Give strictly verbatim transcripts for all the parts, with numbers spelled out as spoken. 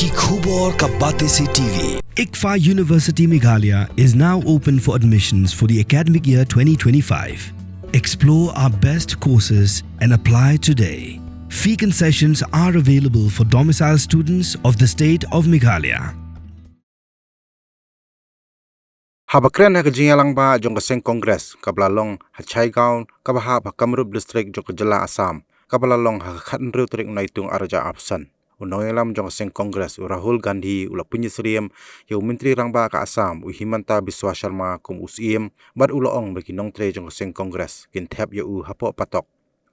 Khubor ka Batesi T V. ICFAI University Meghalaya is now open for admissions for the academic year twenty twenty-five. Explore our best courses and apply today. Fee concessions are available for domicile students of the state of Meghalaya. Haba kren ha ka jingïalang ba jong ka seng Congress kaba la long ha Chaigaon kaba hap ha Kamrup District jong ka jylla Assam kaba la long ha ka khathynriew tarik Naitung arhajar arphew san, u nongïalam jong ka seng Congress u Rahul Gandhi u la pynïasyriem ïa u Myntri Rangbah ka Assam u Himanta Biswa Sharma kum u Syiem bad u la ong ba ki nongtrei jong ka seng Congress kin thep ïa u hapoh patok.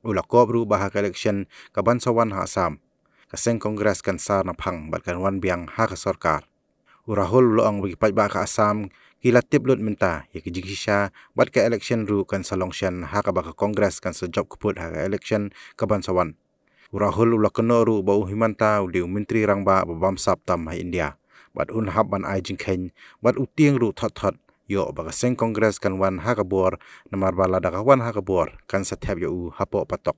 U la kop ruh ba ha ka election kaban sa wan ha Assam, ka seng Congress kan sar naphang bad kan wan biang ha ka sorkar. U Rahul u la ong ba ki paidbah ka Assam ki la tip lut mynta ïa ki jingshisha bad ka election ruh kan sa long shen ha kaba ka Congress kan sa jop kput ha ka election kaban sa wan. U Rahul u la kynnoh ruh ba u Himanta u dei u Myntri Rangbah ba bamsap tam ha India bad un hap ban ai jingkheiñ bad u tieng ruh thot thot ïoh ba ka seng Congress kan wan ha ka bor, namar ba lada ka wan ha ka bor kan sa thep ïa u hapoh patok.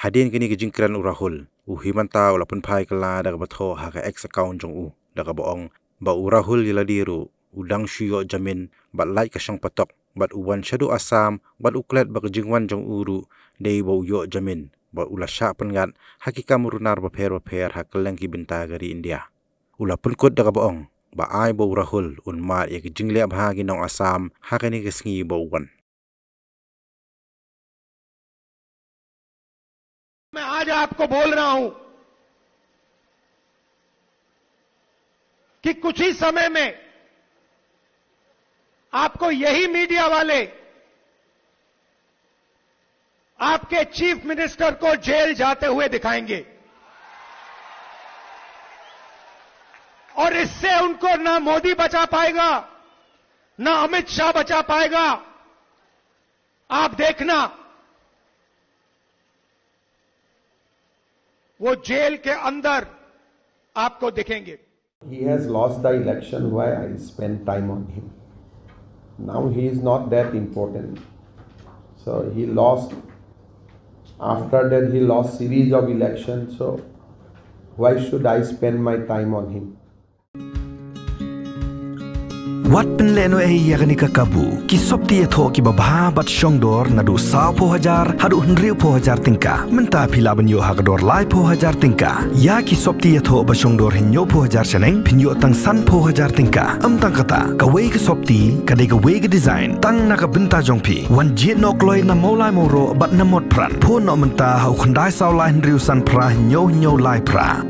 Hadien kine ki jingkren u Rahul, u Himanta u la pynphai kylla da kaba thoh ha ka X account jong u da kaba ong ba u Rahul ïa lade ruh u dang shu ïoh jamin bad lait ka shong patok bad u wan shaduh Assam bad u klet ba ka jingwan jong u ruh dei ba u ïoh jamin bad u la shah pynngat ha ki kam runar bapher bapher ha kylleng ki bynta ka ri India. U la pynkut da kaba ong ba ai ba u Rahul un mad ïa ki jingleh bha ki nong Assam ha kane ka sngi ba u wan. मैं आज आपको बोल रहा हूं कि कुछ ही समय में आपको यही मीडिया वाले आपके चीफ मिनिस्टर को जेल जाते हुए दिखाएंगे। और इससे उनको ना मोदी बचा पाएगा, ना अमित शाह बचा पाएगा। आप देखना, वो जेल के अंदर आपको दिखेंगे। He has lost the election, why I spend time on him? Now he is not that important. So he lost, after that he lost series of elections, so why should I spend my time on him? Wat pynlehnohei ïa kane ka kabu. Ki sopti ïathoh kiba bha bad shongdor naduh sawphew hajar haduh hynriewphew hajar tyngka. Mynta phi lah ban ïoh ha ka dor laiphew hajar tyngka. Ïa ki sopti ïathoh ba shongdor hynñiewphew hajar shaneng phin ïoh tang sanphew hajar tyngka. Ym tang kata, kawei ka sopti ka dei kawei ka design tang na ka bynta jong phi. Wan jied noh kloi na Mawlai Mawroh bad na Motphran. Phone noh mynta ha u khyndai saw lai hynriew san phra hynñiew hynñiew lai phra.